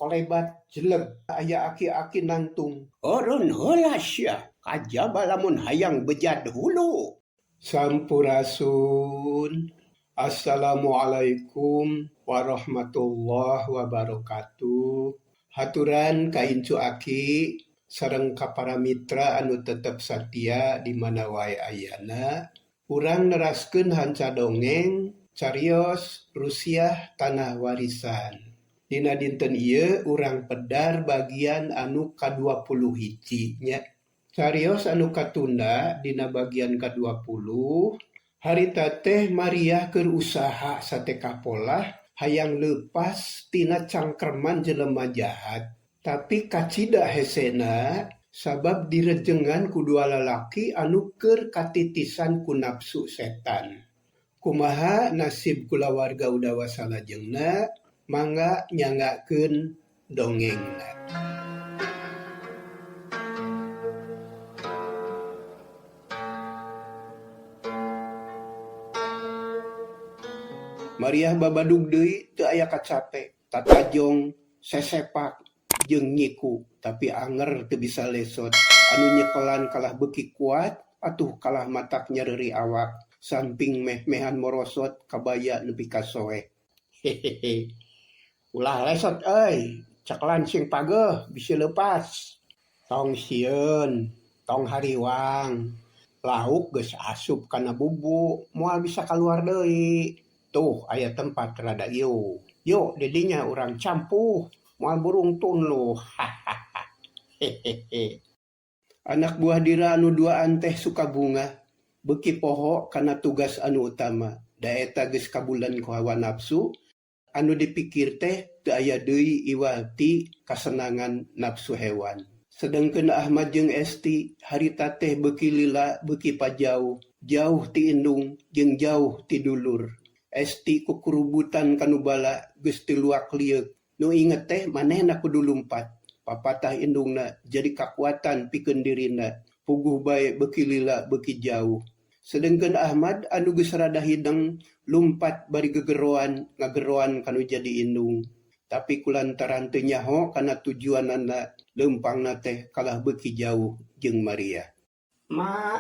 Kolebat jeleg aya aki-aki nangtung. Eureun heula sia, kajaba lamun hayang bejad hulu. Sampurasun. Assalamualaikum warahmatullahi wabarakatuh. Haturan ka incu aki sareng ka para mitra anu tetep satia di mana wae ayana. Urang neraskeun hanca dongeng carios Rusiah Tanah Warisan. Dina dinten ieu urang pedar bagian anu ka-21 nya. Carios anu katunda dina bagian ka-20 harita teh Maria keur usaha sateka polah hayang leupas tina cangkerman jelema jahat. Tapi kacida hesena sabab direjengan ku dua lalaki anu keur katitisan ku nafsu setan. Kumaha nasib kulawarga Udawa salajengna? Mangga nyanggakeun dongengna. Mariah babadug deui teu aya kacape, tatajong, sesepak jeung nyiku, tapi anger teu bisa lesot. Anu nyekelan kalah beuki kuat atuh kalah matak nyareuri awak, samping meh-mehan morosot kabaya nepi ka soeh. Hehehe. Ulah lesot euy, cekelan sing pageuh bisi leupas. Tong sieun, tong hariwang. Lauk geus asup kana bubu, moal bisa kaluar deui. Tuh aya tempat rada ieu. Yuk di dinya urang campuh, moal burungtun lu. Hahaha. Hehehe. Anak buah Dira anu duaan teh suka bungah, beuki poho kana tugas anu utama. Da eta geus kabulen ku hawa nafsu. Anu dipikir teh teu aya deui iwal ti kasenangan nafsu hewan. Sedengkeun Ahmad jeung Esti harita teh beuki lila beuki pajauh, jauh ti indung jeung jauh ti dulur. Esti kukurubutan ka nu bala geus teu luak lieuk. Nu inget teh manehna kudu lumpat. Papatah indungna jadi kakuatan pikeun dirina. Puguh bae beuki lila beuki jauh. Sedengkeun Ahmad anu geus rada hideng lumpat bari gegeroan ngageroan ka nu jadi indung. Tapi kulantaran teu nyaho kana tujuanana leumpangna teh kalah beuki jauh jeung Maria. Ma,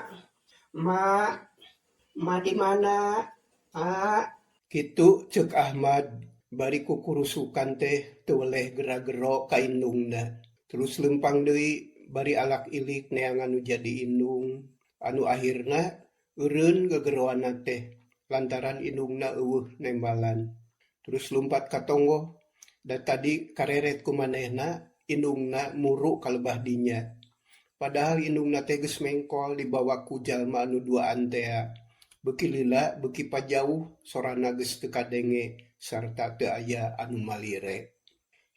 ma, ma di mana? Ma. Kitu ceuk Ahmad bari kukurusukan teh teu weleh gera-gero ka indungna. Terus leumpang deui bari alak ilik neangan nu jadi indung. Anu akhirna eureun gegeroanna teh lantaran indungna eueuh nembalan. Terus lumpat ka tonggoh da tadi kareret ku manehna indungna muru ka lebah dinya. Padahal indungna teh geus mengkol dibawa ku jalma anu duaan tea. Beuki lila beuki pajauh sorana geus teu kadenge sarta teu aya anu malire.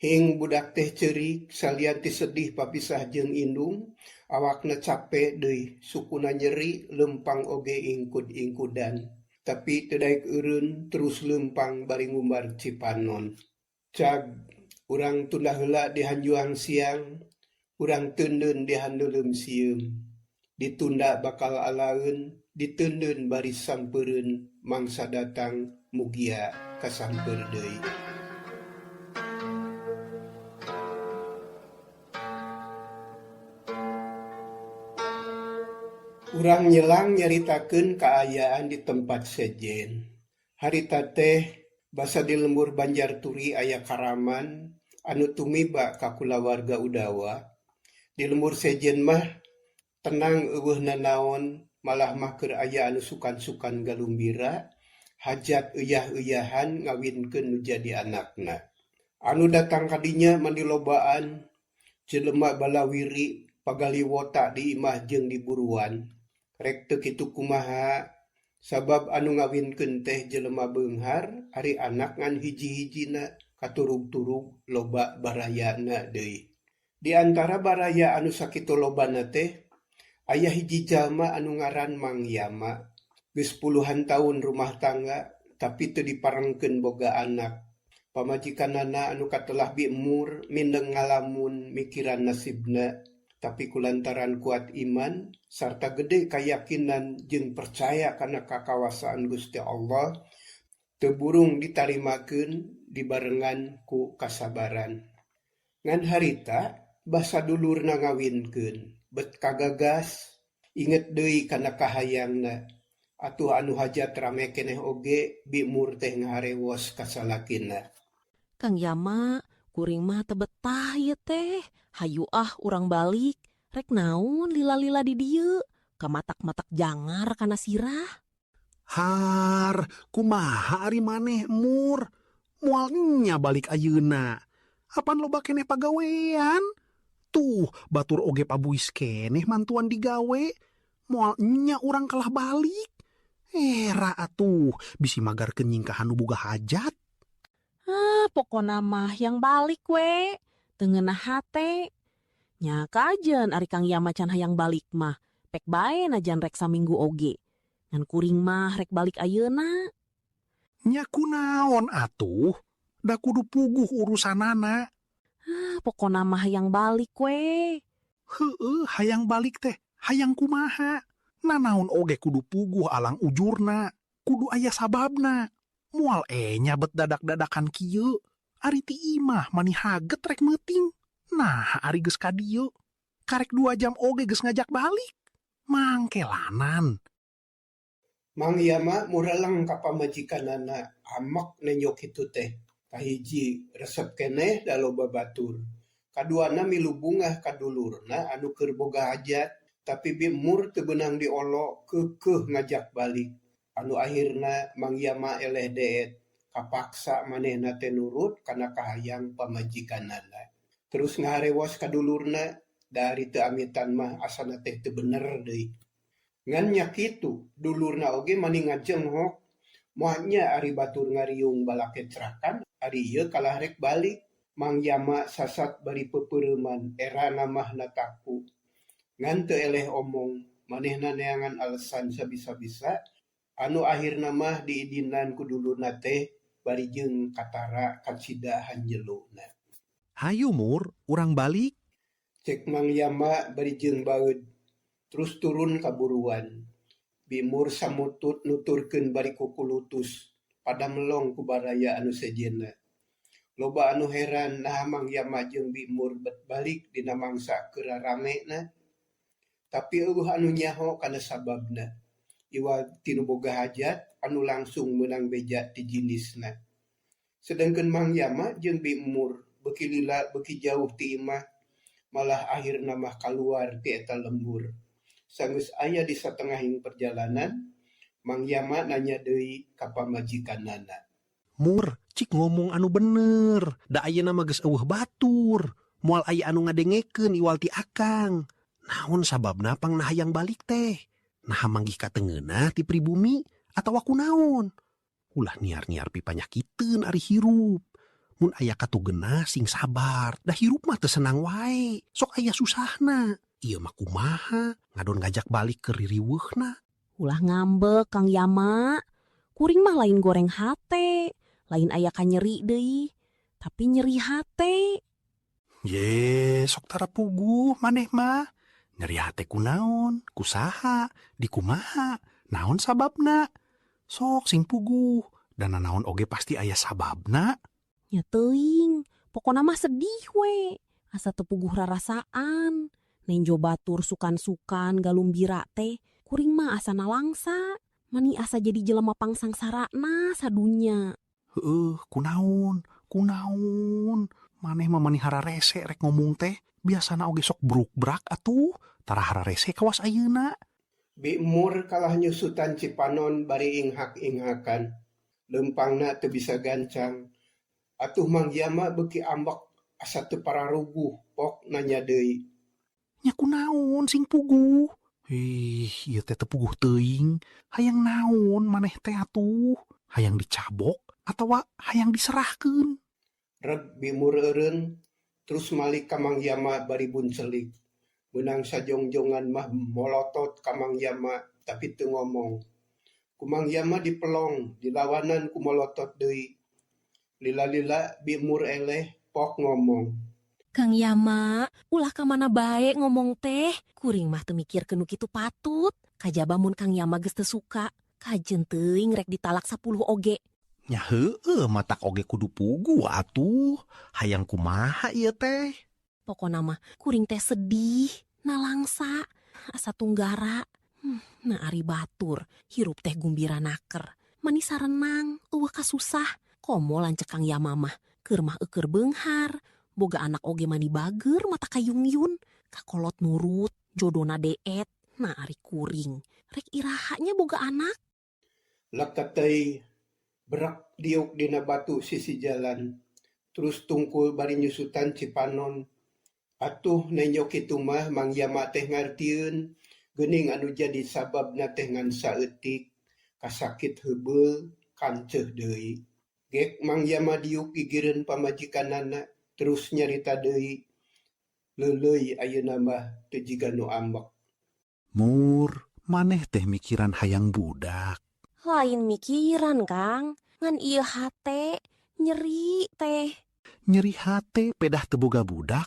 Hing budak teh ceurik salian ti sedih papisah jeung indung, awakna cape deui, sukuna nyeri leumpang oge ingkud-ingkudan. Tapi teu daek eureun terus leumpang bari ngumbar cipanon. Cag urang tunda heula di hanjuang siang, urang teundeun di handeuleum sieum. Ditunda bakal alaeun, diteundeun bari sampeureun mangsa datang mugia kasampeur deui. Urang nyelang nyaritakeun kaayaan di tempat sejen. Harita teh basa di lembur Banjar Turi aya karaman anu tumiba ka kulawarga Udawa. Di lembur sejen mah tenang eueuh nanaon, malah mah keur aya anu sukan-sukan galumbira, hajat eyah-eyahan ngawinkeun nu jadi anakna. Anu datang ka dinya mani lobaan, jelema balawiri pagaliwota di imah jeung di buruan. Rek teu kitu kumaha, sabab anu ngawinkeun teh jelema beunghar ari anak ngan hiji-hijina katurug-turug loba barayana deui. Di antara baraya anu sakitu lobana teh aya hiji jalma anu ngaran Mang Yama. Geus puluhan taun rumah tangga tapi teu diparengkeun boga anak. Pamajikanana anu katelah biemur mindeng ngalamun mikiran nasibna. Tapi kulantaran kuat iman sarta gede kayakinan jeung percaya kana kakawasaan Gusti Allah teu burung ditarimakeun dibarengan ku kasabaran. Ngan harita basa dulurna ngawinkeun, bet kagagas. Inget deui kana kahayangna. Atuh anu hajat rame keneh oge Bi Mur teh ngaharewos ka salakina. Kang Yama, kuring mah teu betah ieu teh. Hayu ah urang balik. Rek naon lila-lila di dieu. Kamatak-matak jangar kana sirah. Har, kumaha ari maneh Mur? Moal nya balik ayeuna. Apan loba keneh pagawean? Tuh, batur oge pabuis keneh mantuan digawe. Moal nya urang kalah balik. Era atuh, bisi magarkeun nyingkahan nu boga hajat. Ah, pokona mah hayang balik we. Teu ngeunah hate. Nya kajen ari Kang Yama can hayang balik mah. Pek bae najan rek saminggu oge. Ngan kuring mah rek balik ayeuna. Nya kunaon atuh? Da kudu puguh urusanana. Ah, pokona mah hayang balik we. Heueuh, hayang balik teh, hayang kumaha? Nanaon oge kudu puguh alang ujurna, kudu aya sababna. Moal enya bet dadak-dadakan kieu. Ari ti imah mani haget rek meuting. Nah, ari geus ka dieu. Karek 2 jam oge geus ngajak balik. Mangkelanan. Mang Yama mureleng ka pamajikanana, amek nenjo kitu teh. Kahiji resep keneh da loba batur. Kaduana milu bungah ka dulurna anu keur boga hajat, tapi Bi Mur teu beunang diolo keukeuh ngajak balik. Anu akhirna Mang Yama eleh deet, kapaksa manehna teh nurut kana kahayang pamajikanana. Terus ngaharewos ka dulurna, da ari teu amitan mah asana teh teu bener deui. Ngan nya kitu, dulurna oge mani ngajenghok. Moal nya ari batur ngariung balakecrakan, ari ieu kalah rek balik. Mang Yama sasat bari peupeureuman, erana mah nataku. Ngan teu eleh omong, manehna neangan alesan sabisa-bisa, anu akhirna mah diidinan ku dulurna teh bari jeung katara kacida hanjeluna. Hayu Mur, urang balik. Cek Mang Yama bari jeung baeud, terus turun kaburuan. Bi Mur samutut nuturkeun bari kukulutus, pada melong ku baraya anu sejenna. Loba anu heran naha Mang Yama jeung Bi Mur bet balik dina mangsa keur raramena. Tapi euweuh anu nyaho kana sababna. Iwal ti nu boga hajat anu langsung meunang beja ti jinisna. Sedengkeun Mang Yama jeung Bi Mur beuki lila beuki jauh ti imah, malah akhirna mah kaluar ti eta lembur. Sanggeus aya di satengahing perjalanan, Mang Yama nanya deui ka pamajikanana. Mur, cik ngomong anu bener, da ayeuna mah geus euweuh batur. Moal aya anu ngadengekeun iwal ti akang. Naon sababna pangna hayang balik teh? Naha manggih katengeunah ti pribumi atawa kunaon? Ulah niar-niar pipanyakiteun ari hirup. Mun aya katugenah sing sabar, da hirup mah teu senang wae, sok aya susahna. Ieu mah kumaha, ngadon ngajak balik ke ririweuhna. Ulah ngambek Kang Yama. Kuring mah lain goreng hate, lain aya kanyeri deui, tapi nyeri hate. Ye, sok tara puguh maneh mah. Nyeri hate kunaon, kusaha, dikumaha, naon sababna. Sok sing puguh, dan naon oge pasti aya sababna. Nya teuing, pokona mah sedih we. Asa teu puguh rarasaan. Nenjo batur sukan-sukan galumbira teh, kuring mah asa nalangsa. Mani asa jadi jelema pangsangsarana sadunya. Heueuh, kunaon, kunaon. Maneh mah mani hararese rek ngomong teh. Biasana oge sok bruk-brak atuh, tara hararese kawas ayeuna. Bi Mur kalah nyusutan cipanon bari inghak-inghakan. Leumpangna teu bisa gancang. Atuh Mang Yama beuki ambek asa teu pararuguh, pok nanya deui. Nya kunaon sing puguh? Ih, ieu teh teu puguh teuing. Hayang naon maneh teh atuh? Hayang dicabok atawa hayang diserahkeun? Reg Bi Mur eureun, terus malik ka Mang Yama bari buncelik. Meunang sajongjongan mah molotot ka Mang Yama tapi teu ngomong. Ku Mang Yama dipelong, dilawanan ku molotot deui. Lila-lila Bi Mur eleh, pok ngomong. Kang Yama, ulah ka mana bae ngomong teh. Kuring mah teu mikirkeun nu kitu patut. Kajaba mun Kang Yama geus teu suka, kajen teuing rek ditalak 10 oge. Nya heueuh, matak oge kudu puguh atuh. Hayang kumaha ieu teh? Pokona mah kuring teh sedih, nalangsa, asa tunggara. Nah ari batur, hirup teh gumbira naker. Mani sarenang, euweuh kasusah. Komo lanceuk Kang Yama mah, keur mah eueur beunghar. Boga anak oge mani bager mata kayungyun. Kakolot nurut, jodona deet. Nah ari kuring, rek iraha nya boga anak. Leketeuy berak diuk dina batu sisi jalan. Terus tungkul bari nyusutan cipanon. Atuh nenjo kitu mah Mang Yama teh ngartieun geuning anu jadi sababna teh ngan saeutik kasakit heubeul kanceuh deui. Gek Mang Yama diuk gigireun pamajikanana terus nyarita deui. Leuleuy ayeuna mah teu jiga nu ambek. Mur, maneh teh mikiran hayang budak. Lain mikiran, Kang. Ngan ieu hate nyeri teh. Nyeri hate pedah teu boga budak.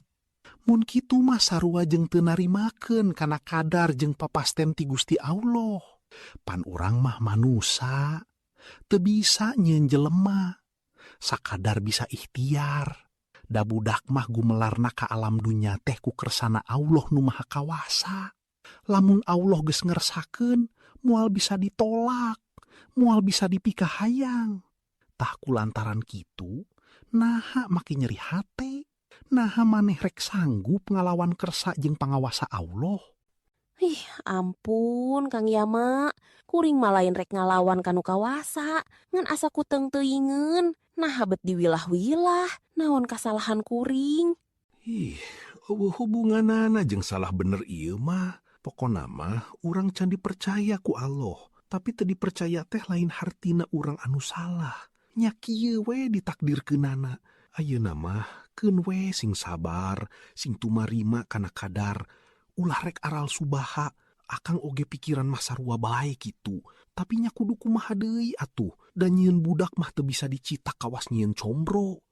Mun kitu mah sarua jeung teu narimakeun kana kadar jeung papasten ti Gusti Allah. Pan urang mah manusa, teu bisa nyieun jelema. Sakadar bisa ikhtiar. Da budak mah gumelarna ka alam dunya teh ku kersana Allah nu Maha Kawasa. Lamun Allah geus ngersakeun, moal bisa ditolak, moal bisa dipikahayang. Tah kulantaran kitu, naha make nyeri hate, naha maneh rek sanggup ngalawan kersa jeung pangawasa Allah. Ih, ampun Kang Yama, kuring mah lain rek ngalawan kanu kawasa, ngan asa ku teungteuingeun, naha bet diwilah-wilah, naon kasalahan kuring. Ih, euweuh hubunganana jeung salah bener ieu mah. Pokona mah urang can dipercaya ku Allah, tapi teu dipercaya teh lain hartina urang anu salah. Nya kieu we ditakdirkeunana. Ayeuna mah keun we sing sabar, sing tumarima kana kadar, ulah rek aral subaha. Akang oge pikiran mah sarua bae kitu, tapi nya kudu kumaha deui atuh, da nyieun budak mah teu bisa dicitak kawas nyieun combro.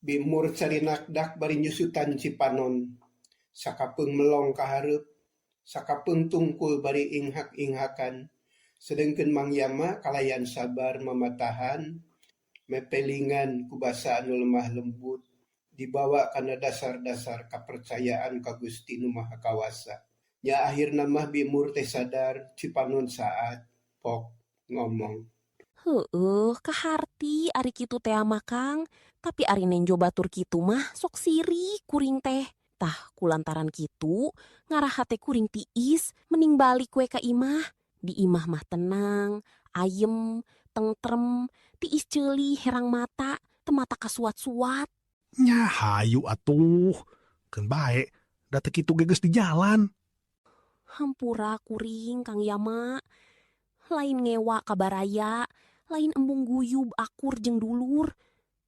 Bimur carinakdak bari nyusutan cipanon. Sakapeung melong ka hareup, sakapeung tungkul bari inghak-inghakan. Sedengkeun Mang Yama kalayan sabar mamatahan, mepelingan ku basa anu lemah lembut, dibawa kana dasar-dasar kapercayaan ka Gusti Nu Maha Kawasa. Nya akhirna mah Bimur teh sadar cipanon saat pok ngomong. Heueuh, kaharti ari kitu teh mah Kang, tapi ari nenjo batur kitu mah sok sirik kuring teh. Tah kulantaran kitu ngarah hate kuring tiis mending balik we ka imah. Di imah mah tenang, ayem, tentrem, tiis ceuli herang mata, teu mata kasuat-suat. Nya hayu atuh, keun bae, da teu kitu ge geus di jalan. Hampura kuring Kang Yama, lain ngewa ka baraya, lain embung guyub akur jeung dulur,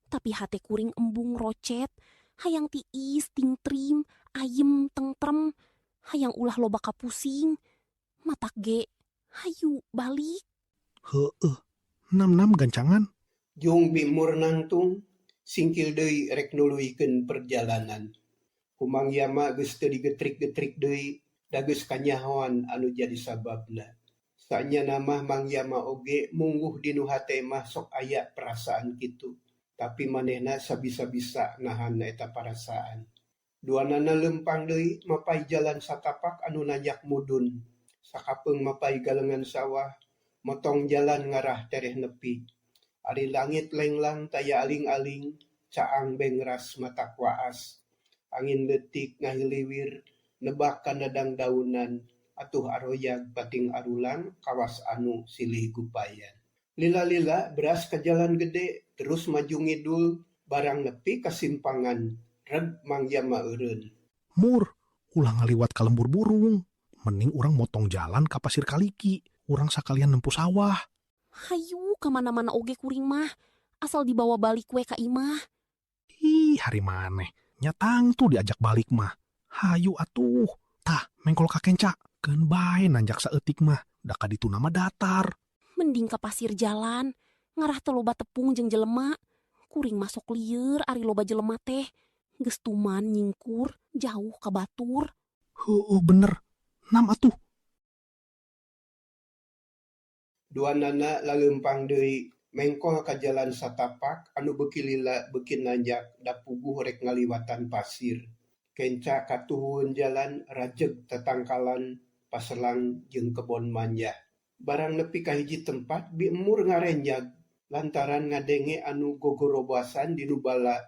tapi hate kuring embung rocet, hayang tiis tingtrim, ayem tentrem, hayang ulah loba kapusing, matak ge, hayu balik. Heueuh, nam-nam gancangan. Jung Bimur nangtung, singkil deui rek nuluykeun perjalanan. Ku Mang Yama geus teu digetrik-getrik deui, da geus kanyahoan anu jadi sababna. Sanyana mah Mang Yama oge mungguh dinu hate mah sok aya perasaan kitu. Tapi manehna sabisa-bisa nahan eta parasaan. Duanana leumpang deui mapay jalan satapak anu nanjak mudun. Sakapeung mapay galengan sawah, motong jalan ngarah tereh nepi. Ari langit lenglang taya aling-aling, caang bengras matak waas. Angin leutik ngahiliwir, nebak kana dangdaunan, atuh aroyag bating arulang kawas anu silih gupayan. Lila-lila beras ka jalan gede, terus maju ngidul, barang nepi ka simpangan, reg Mang Yama eureun. Mur, ulah ngaliwat ka lembur burung. Mending urang motong jalan ka Pasir Kaliki, urang sakalian nempuh sawah. Hayu ka mana-mana oge kuring mah, asal dibawa balik we ka imah. Ih, hari maneh, nya tangtu diajak balik mah. Hayu atuh, tah mengkol ka kenca, keun bae nanjak saeutik mah, da ka dituna mah datar. Mending ka pasir jalan, ngarah teu loba tepung jeung jelema. Kuring mah sok lieur ari loba jelema teh. Geus tuman nyingkur, jauh ka batur. Heueuh bener, nam atuh. Duanana laleumpang deui mengkol ka jalan satapak anu beuki lila beuki nanjak da puguh rek ngaliwatan pasir. Kenca ka tuhueun jalan rajeg tatangkalan paselang jeung kebon manjah. Barang nepi ka hiji tempat Bi Emur ngarenjag lantaran ngadenge anu gogorobasan di nu bala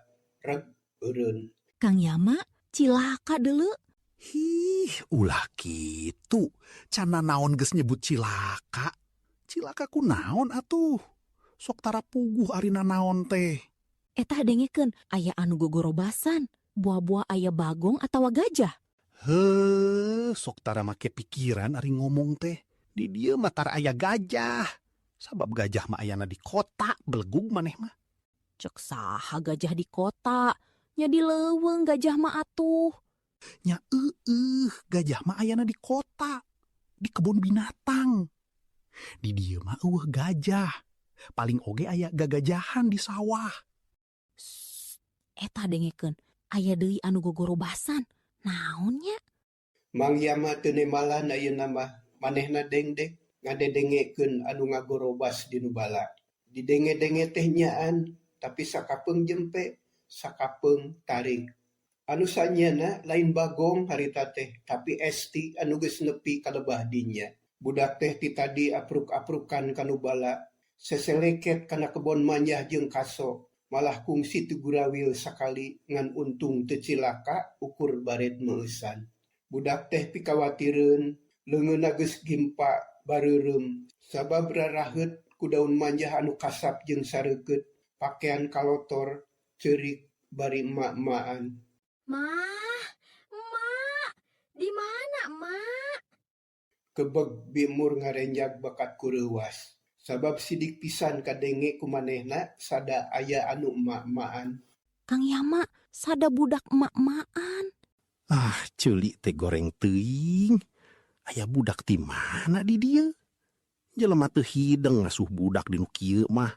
reg eureun. Kang Yama, cilaka deuleu. Hih, ulah kitu. Can nanaon geus nyebut cilaka. Cilaka ku naon atuh? Sok tara puguh ari nanaon teh. Eta dengekeun aya anu gogorobasan, buah-buah aya bagong atawa gajah. Heuh, sok tara make pikiran ari ngomong teh. Di dieu mah tara aya gajah. Sabab gajah mah ayana di kota, belegug maneh mah. Cek saha gajah di kota, nya di leuweung gajah mah atuh. Nya eueuh, gajah mah ayana di kota, di kebun binatang. Di dieu mah eueuh gajah. Paling oge aya gagajahan di sawah. Sst, eta dengekeun, aya deui anu gogorobasan. Naon nya? Mang Yama teu nembalan ayeuna mah, manehna dengdek ngadedengekeun anu ngagorobas di nu bala. Didenge-denge teh nyaan, tapi sakapeung jempe, sakapeung tarik. Anu sanyana lain bagong harita teh, tapi Esti anu geus nepi ka lebah dinya. Budak teh ti tadi apruk-aprukan ka nu bala, seseleket kana kebon manjah jeung kaso, malah kungsi teu gurawil sakali ngan untung teu cilaka ukur bared meueusan. Budak teh pikawatireun, leungeunna geus gimpa bareureum, sabab raraheut ku daun manjah anu kasap jeung sareukeut, pakean kalotor, ceurik bari emak-emakan. Mah, emak, di mana emak? Kebeg Bi Emur ngarenjag bakat kureuwas. Sabab sidik pisan kadenge ku manehna sada aya anu emak-emakan. Kang Yama, sada budak emak-emakan. Ah, ceuli teh goreng teuing. Aya budak ti mana di dieu? Jelema teu hideng ngasuh budak di nu kieu mah.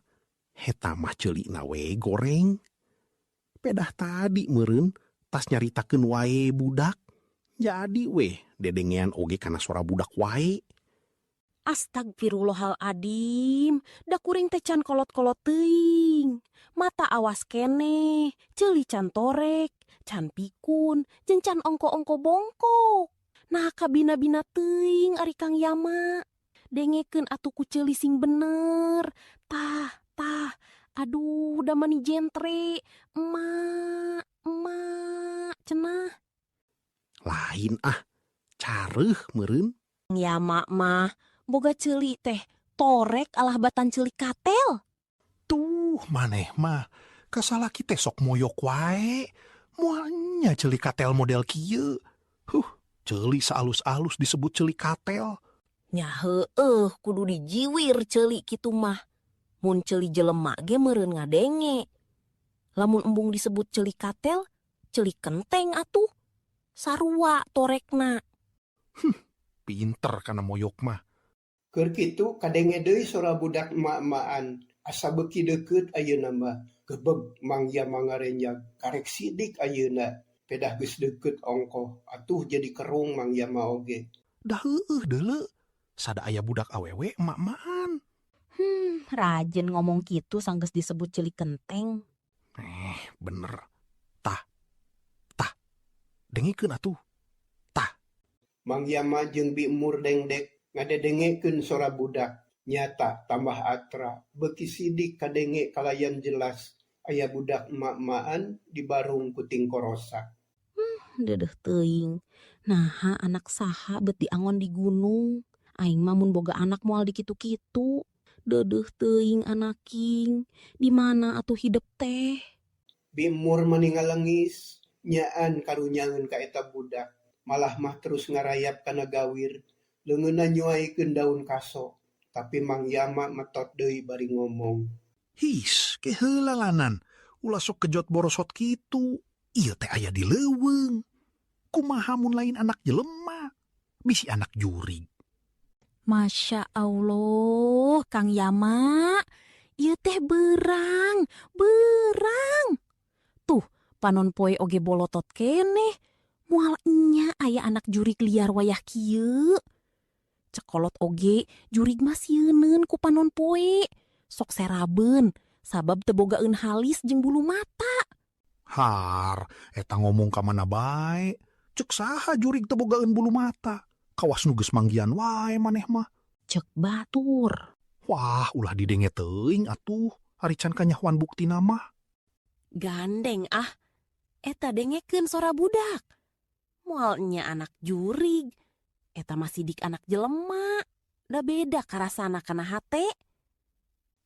Eta mah ceulina we goreng. Pedah tadi meureun tas nyaritakeun wae budak. Jadi weh dedengean oge kana suara budak wae. Astagfirullahaladzim, da kuring teh can kolot-kolot teuing. Mata awas keneh, ceuli can torek, can pikun, jeung can ongko-ongko bongkok. Nah kabina-bina teuing ari Kang Yama. Dengekeun atuh ku ceuli sing bener. Tah, tah, aduh da mani jentre. Emak, emak, cenah. Lain ah, careuh meureun. Yama mah boga ceuli teh torek alah batan ceuli katel. Tuh maneh mah kasalaki teh sok moyok wae. Moalnya ceuli katel model kieu. Huh, ceuli saalus-alus disebut ceuli katel. Nya heueuh kudu dijiwir ceuli kitu mah. Mun ceuli jelema ge meureun ngadenge. Lamun embung disebut ceuli katel, ceuli kenteng atuh. Sarua torekna. Pinter kana moyok mah. Keur kitu kadenge deui sora budak emak-emakan. Asa beuki deukeut ayeuna mah. Gebeg Mang Yama ngarenjag, karek sidik ayeuna. Pedah geus deukeut ongkoh, atuh jadi kerung Mang Yama oge. Dah heueuh deuleu. Sada aya budak awewe emak-emakan. Rajin ngomong kitu sanggeus disebut ceuli kenteng. Bener. Tah. Tah. Dengekeun atuh. Tah. Mang Yama jeung Bi Emur dengdek ngadedengekeun sora budak. Nyata tambah atra, beuki sidik kadenge kalayan jelas aya budak emak-emakan di barung ku tingkorosak. Dedeh teuing. Naha anak saha bet diangon di gunung. Aing mah mun boga anak moal dikitu-kitu. Dedeh teuing anaking. Di mana atuh hidep teh? Bi Emur mani ngalengis, nyaan karunyaeun ka eta budak. Malah mah terus ngarayap kana gawir, leungeunna nyuaikeun daun kaso. Tapi Mang Yama metot deui bari ngomong. His, ke heula lanan. Ulah sok kejot borosot kitu. Ieu teh aya di leuweung. Kumaha mun lain anak jelema? Bisi anak jurig. Masya Allah, Kang Yama. Ieu teh berang, berang. Tuh, panon poe oge bolotot keneh. Moal nya aya anak jurig liar wayah kieu. Cek kolot oge jurig mah sieuneun ku panon poe. Sok serabeun sabab teu bogaeun halis jeung bulu mata. Har, eta ngomong ka mana bae. Cek saha jurig teu bogaeun bulu mata. Kawas nu geus manggihan wae maneh mah. Cek batur. Wah, ulah didenge teuing atuh. Ari can kanyahoan buktina mah. Gandeng ah. Eta dengekeun sora budak. Moal nya anak jurig. Eta mah sidik anak jelema. Da beda karasana kana hate.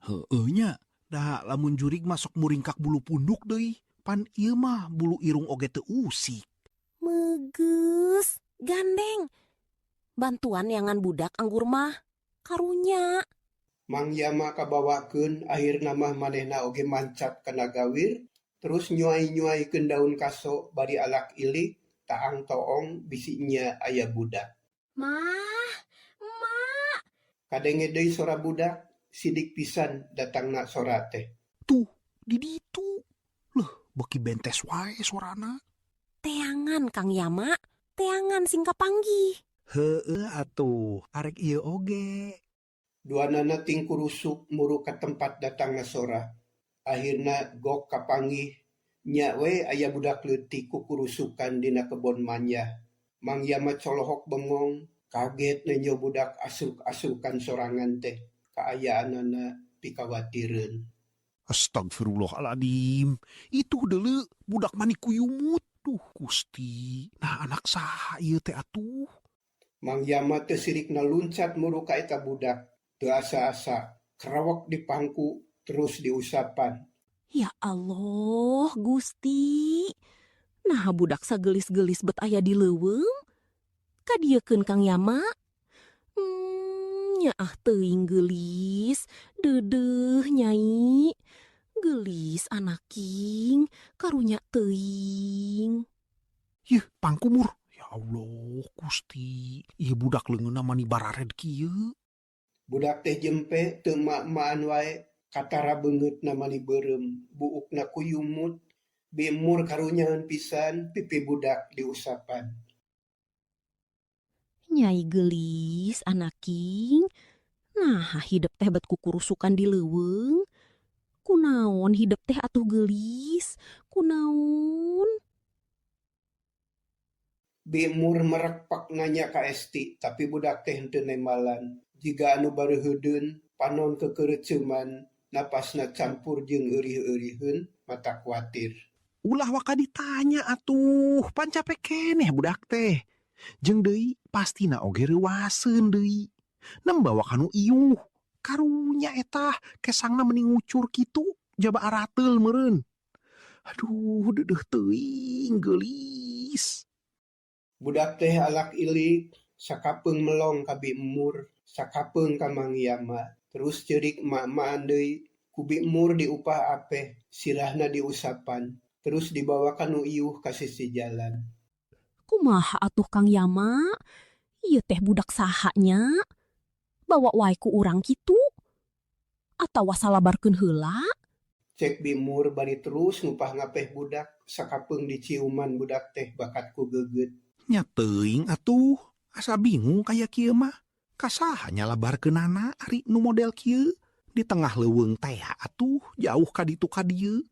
Heueuh nya, da lamun jurig mah sok muringkak bulu punduk deui. Pan ieu mah bulu irung oge teu usik. Meges, gandeng. Bantuan neangan budak anggur mah. Karunya. Mang Yama kabawakeun akhirna mah manehna oge mancap kana gawir terus nyuai-nyuaikeun daun kaso bari alak ilik taang toong bisi nya aya budak. Mah, mak. Kadenge deui sora budak, sidik pisan datangna sora teh. Tuh, di ditu. Leuh, beuki bentes wae sorana. Teangan Kang Yama, teangan sing kapanggih. Heueuh atuh, arek ieu oge. Duanana tingkurusuk muru ka tempat datangna sora. Akhirna gok kapanggih, nya we aya budak leutik kukurusukan dina kebon manyah. Mang Yama colohok bengong, kaget nenjo budak asruk-asrukan sorangan teh. Kaayaanana pikawatireun. Astagfirullahaladzim. Itu deuleu budak mani kuyumut. Duh Gusti, nah anak saha ieu teh atuh? Mang Yama teu sirikna luncat muru ka eta budak. Teu asa-asa, kerawak di pangku terus diusapan. Ya Allah, Gusti. Nah budak sagelis-gelis bet aya di leuweung. Kadiekeun Kang Yama. Nyaah teuing geulis, deudeuh nyai. Geulis anaking, karunya teuing. Yeuh, pangku mur. Ya Allah, Gusti. Ieu budak leungeunna mani barared kieu. Budak teh jempe teu emak-emakan wae, katara beungeutna mani beureum, buukna kuyumut, bimur karunyaeun pisan pipi budak diusapan. Nyai geulis anaking. Nah, hidep teh bet kukurusukan di leuweung. Kunaon hidep teh atuh geulis, kunaon? Bimur merekpak nanya ka Esti, tapi budak teh henteu nembalan. Jiga anu bareuheudeun, panon kekeureuceuman, napasna campur jeung eurih-euriheun, mata kuatir. Ulah waka ditanya atuh, pan capek keneh budak teh. Jeung deui pastina oge reuwaseun deui. Nembawa kanu iuh. Karunya eta kesangna meni ngucur kitu, jaba arateul meureun. Aduh, deudeuh teuing geulis. Budak teh alak ilik, sakapeung melong ka Bimur, sakapeung ka Mang Yama. Terus ceurik emak-emakan deui, ku Bimur diupah apeh, sirahna diusapan, terus dibawa ka nu iuh ka sisi jalan. Kumaha atuh Kang Yama? Ieu teh budak saha nya? Bawa wae ku urang kitu? Atawa salabarkeun heula? Cek Bimur bari terus ngupah ngapeh budak, sakapeung diciuman budak teh bakat ku geugeut. Nya teuing atuh, asa bingung kaya kieu mah. Kasaha nyalabarkeunana ari nu model kieu? Di tengah leuweung teh atuh, jauh ka ditu ka dieu.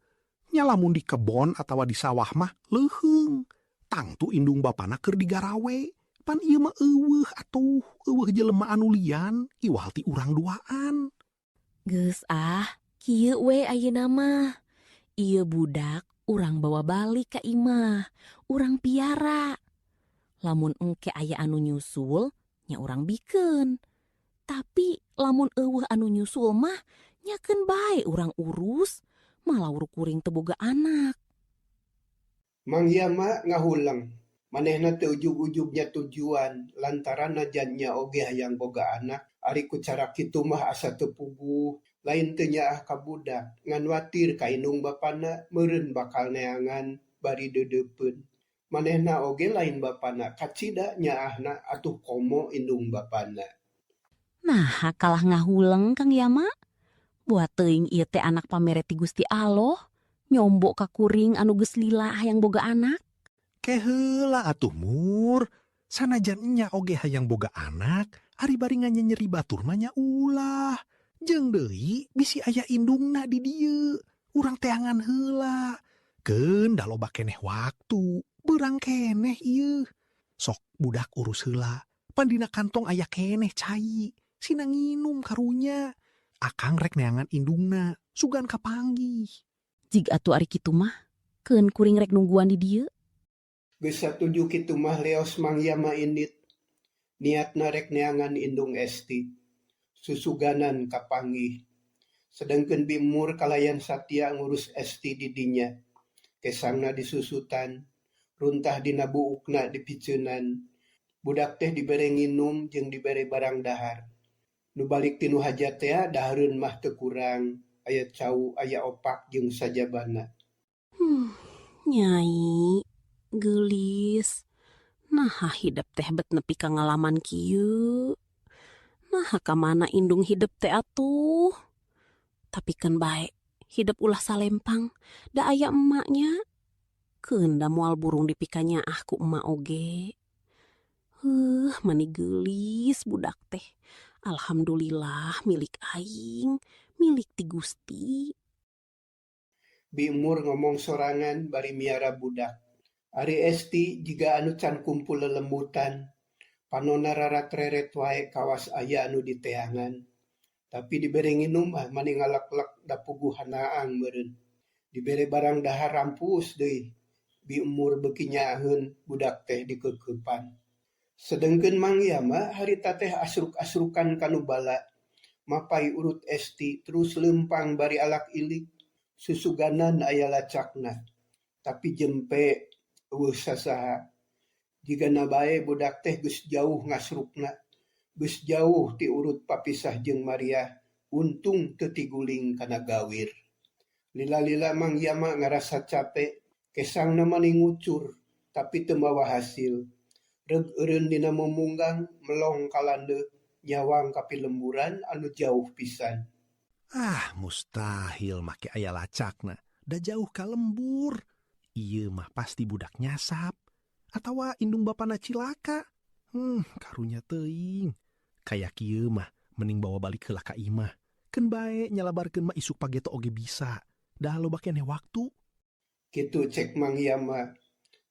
Nya lamun di kebon atawa di sawah mah leuheung. Tangtu indung bapana keur digarawe. Pan ieu mah eueuh atuh, eueuh jelema anu lian, iwal ti urang duaan. Geus ah, kieu we ayeuna mah. Ieu budak urang bawa balik ka imah, urang piara. Lamun engke aya anu nyusul, nya urang bikeun. Tapi lamun eueuh anu nyusul mah, nyakeun bae urang urus, malah kuring teu boga anak. Mang Yama ngahuleng. Manehna teu ujug-ujugnya tujuan lantaran najannya oge hayang boga anak, ari ku cara kitu mah asa teu puguh, lain teu nyaah ka budak, ngan watir ka indung bapana meureun bakal neangan bari deudeupeun. Manehna oge lain bapana, kacida nyaahna atuh komo indung bapana. Nah, kalah ngahuleng Kang Yama. Buat teuing ieu teh anak pamere ti Gusti Allah, nyombok ka kuring anu geus lila hayang boga anak. Ke heula atuh mur, sanajan nya oge hayang boga anak, Ari bari nganyenyeri batur mah nya ulah. Jeung deui bisi aya indungna di dieu. Urang teangan heula. Keun da loba keneh waktu. Beurang keneh ieu. Sok budak urus heula. Pan dina kantong aya keneh cai. Sina nginum karunya. Akang rek neangan indungna. Sugan kapanggih. Jig atuh ari kitu mah, keun kuring rek nungguan di dieu. Geus satuju kitu mah leos Mang Yama indit. Niatna rek neangan indung Esti. Susuganan kapanggih. Sedengkeun Bimur kalayan satia ngurus Esti di dinya. Kesangna disusutan, runtah dina buukna dipiceunan. Budak teh dibere nginum jeung dibere barang dahar. Nu balik ti nu hajat tea dahareun mah teu kurang. Aya cau, aya opak jeung sajabana. Nyai, geulis. Naha hidep teh bet nepi ka ngalaman kieu. Naha ka mana indung hidep teh atuh. Tapi keun bae, hidep ulah salempang, da aya emak nya. Keun da moal burung dipikanyaah ku emak oge. Heuh, mani geulis budak teh. Alhamdulillah milik aing, milik ti Gusti. Bimur ngomong sorangan bari miara budak. Ari Esti jiga anu can kumpul lelembutan. Panona raratreret wae kawas aya anu diteangan. Tapi dibere nginum mah mani ngaleklek da puguh hanaang meureun. Dibere barang dahar rampus deui. Bimur beuki nyaaheun budak teh dikeukeupan. Sedengkeun Mang Yama harita teh asruk-asrukan ka nu bala. Mapay urut Esti terus leumpang bari alak ilik. Susuganan aya lacakna. Tapi jempe eueuh sasaha. Jigana bae budak teh geus jauh ngasrukna. Geus jauh ti urut papisah jeung Mariah. Untung teu tiguling kana gawir. Lila-lila Mang Yama ngarasa cape. Kesangna mani ngucur tapi teu mawa hasil. Reug eureun dina mumunggang melong ka landeuh nyawang ka pilemburan anu jauh pisan. Ah, mustahil make aya lacakna. Da jauh ka lembur. Ieu mah pasti budak nyasap. Atawa indung bapana cilaka. Karunya teuing. Kaya kieu mah mending bawa balik heula ka imah. Keun bae nyalabarkeun mah isuk pageto oge bisa. Da loba keneh waktu. Kitu cek Mang Yama.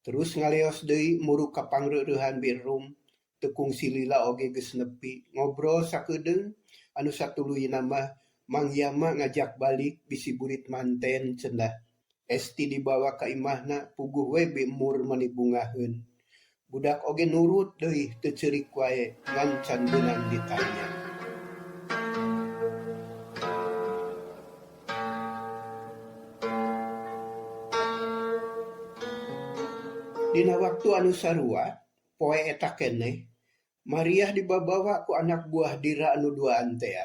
Terus ngaleos deui muruk ka pangreurehan Birum. Teu kungsi lila oge geus nepi. Ngobrol sakedeung anu satuluyna mah Mang Yama ngajak balik bisi burit manten cenah. Esti dibawa ka imahna puguh we Bimur mani bungaheun. Budak oge nurut deui teu ceurik wae ngan can beunang ditanya. Dina waktu anu sarua, poe eta keneh, Mariah dibabawa ku anak buah Dira anu duaan tea.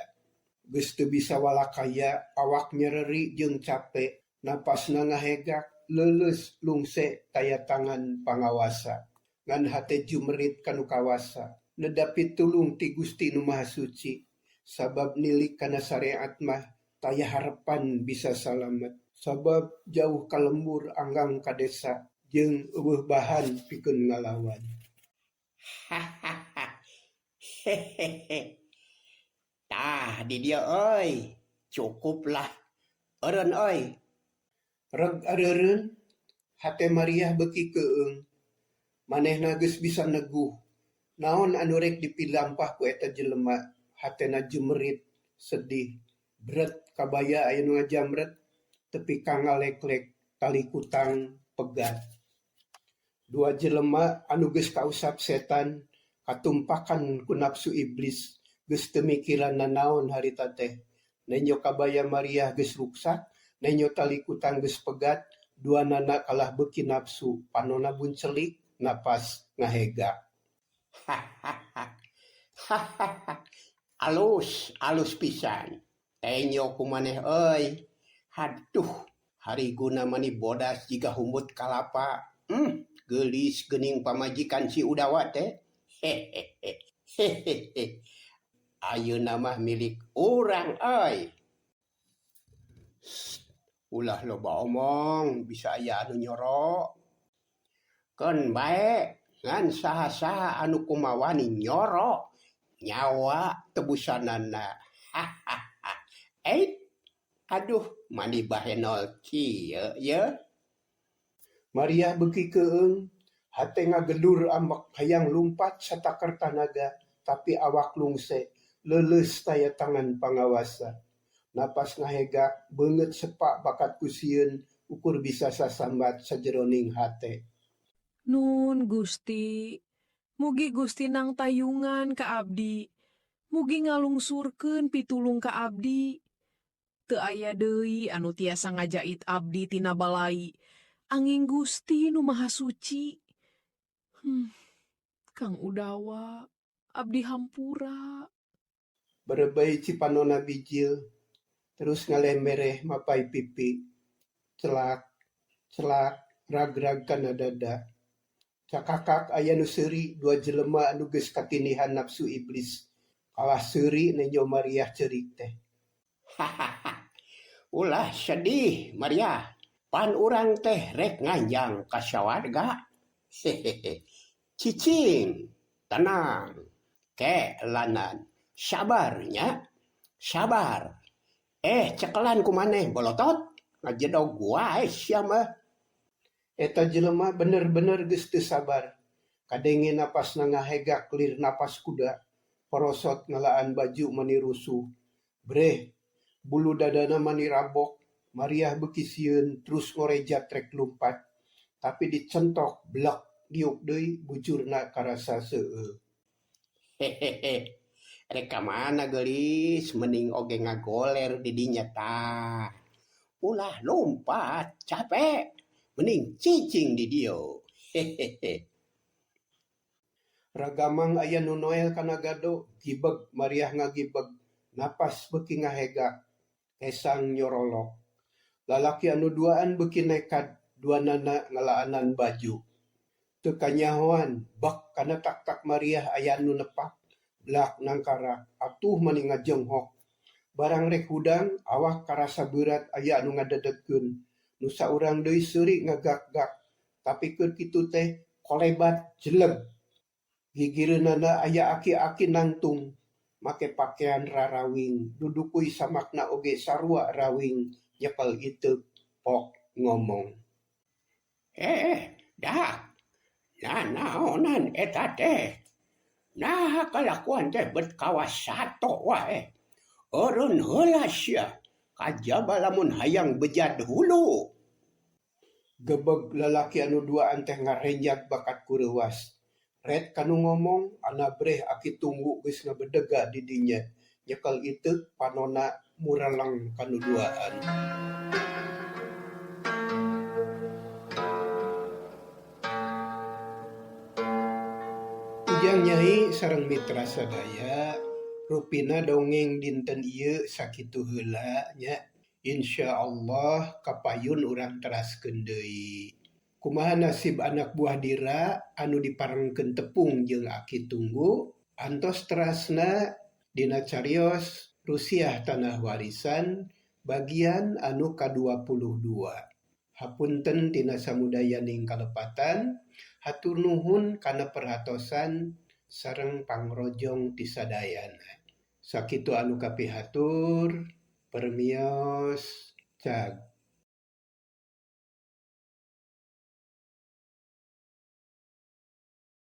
Geus teu bisa walakaya, awak nyereri jeung cape, napasna ngahegak, leuleus lungse taya tangan pangawasa. Ngan hate jumerit ka nu kawasa, neda pitulung ti Gusti Nu Maha Suci, sabab nilik kana sareat mah taya harepan bisa salamet. Sabab jauh ka lembur anggang ka desa, jeung eueuh bahan pikeun ngalawan. Hehehe. Tah di dieu euy, cukuplah. Eureun euy. Reg areureun, hate Mariah beuki keueung. Manehna geus bisa neguh. Naon anu rek dipilampah ku eta jelema, hatena jumerit, sedih. Bret kabaya aya nu ngajamret, tepi ka ngaleklek tali kutang pegat. Dua jelema anu geus kausap setan, katumpakan ku nafsu iblis, geus teu mikiran nanaon harita teh. Nenjo kabaya Mariah geus ruksak, nenjo tali kutang geus pegat, dua nana kalah beuki nafsu, panona buncelik, napas ngahegak. Alus, alus pisan. Tenyo ku maneh euy. Haduh, hariguna mani bodas jiga humbut kalapa. Geulis geuning pamajikan si Udawa teh. Hehehe. Hehehe. Ayeuna mah milik urang euy. Sst, ulah loba omong, bisa aya anu nyoro. Keun bae ngan saha-saha anu kumawani nyoro. Nyawa tebusanana. Hahaha. Eit. Aduh, mani bahenol kieu ye. Mariah beuki keueung, hate ngagedur ambek hayang lumpat satakar tanaga tapi awak lungse, leuleus taya tangan pangawasa. Napas ngahegak, beungeut sepa bakat ku sieun ukur bisa sasambat sajeroning hate. Nun Gusti, mugi Gusti nangtayungan ka abdi, mugi ngalungsurkeun pitulung ka abdi. Teu aya deui anu tiasa ngajait abdi tina balai, anging Gusti nu Maha Suci. Kang Udawa, abdi hampura. Berebei cipanona bijil, terus ngalembereh mapay pipi. Celak, celak, rag-rag kana dada. Cakakak aya nu seuri dua jelema anu geus katindihan nafsu iblis. Kalah seuri nenjo Mariah ceurik teh. Hahaha. Ulah sedih, Maria. Pan urang teh rek nganjang ka sawarga. Hehehe. Cicing, tenang. Ke lanan, sabar nya. Sabar. Cekelan ku maneh bolotot. Ngajedog wae sia mah. Eta jelema bener-bener geus teu sabar. Kadenge napasna ngahegak lir napas kuda. Porosot ngalaan baju mani rusuh. Breh, bulu dadana mani rabok. Mariah beuki sieun terus ngorejat rek lumpat. Tapi dicentok blek diuk deui bujurna karasa seueul. Hehehe. Rek ka mana geulis mending oge ngagoler di dinya tah. Ulah lompat, capek. Mending cicing di dieu. Hehehe. Ragamang aya nu noel kana gado, gibeg Mariah ngagibeg, napas beuki ngahegak, kesang nyorolok. Lalaki anu duaan beuki nekad, duanana ngalaanan baju. Teu kanyahoan, bek kana tak-tak Mariah aya nu nepak, blak nangkarak, atuh mani ngajenghok. Barang rek hudang, awak karasa beurat aya anu ngadedegkeun. Nu saurang deui seuri ngagak-gak, tapi keur kitu teh kolebat jeleg. Gigireunana aya aki-aki nangtung, make pakean rarawing, dudukui samakna oge sarua rawing, nyekel iteuk, pok ngomong. Dah. Nah, naonan eta teh. Nah, kalakuan teh bet kawas sato wae. Eureun heula sia. Kajaba lamun hayang bejat hulu. Gebeg lalaki anu duaan teh ngarenjag bakat ku reuwas. Ret kanu ngomong, anabreh aki tunggu geus ngabedega di dinya. Nyekel iteuk panona mureleng kanu duaan. Ujang Nyai sareng mitra sadaya, rupina dongeng dinten ieu sakitu heula nya. Insyaallah kapayun urang teraskeun deui. Kumaha nasib anak buah Dira anu diparengkeun tepung jeung aki tunggu? Antos terasna dina carios Rusiah Tanah Warisan bagian anu ka-22. Hapunten tina samudayaning kalepatan, hatur nuhun kana perhatosan sareng pangrojong ti sadayana. Sakitu anu kapihatur, permios, cag.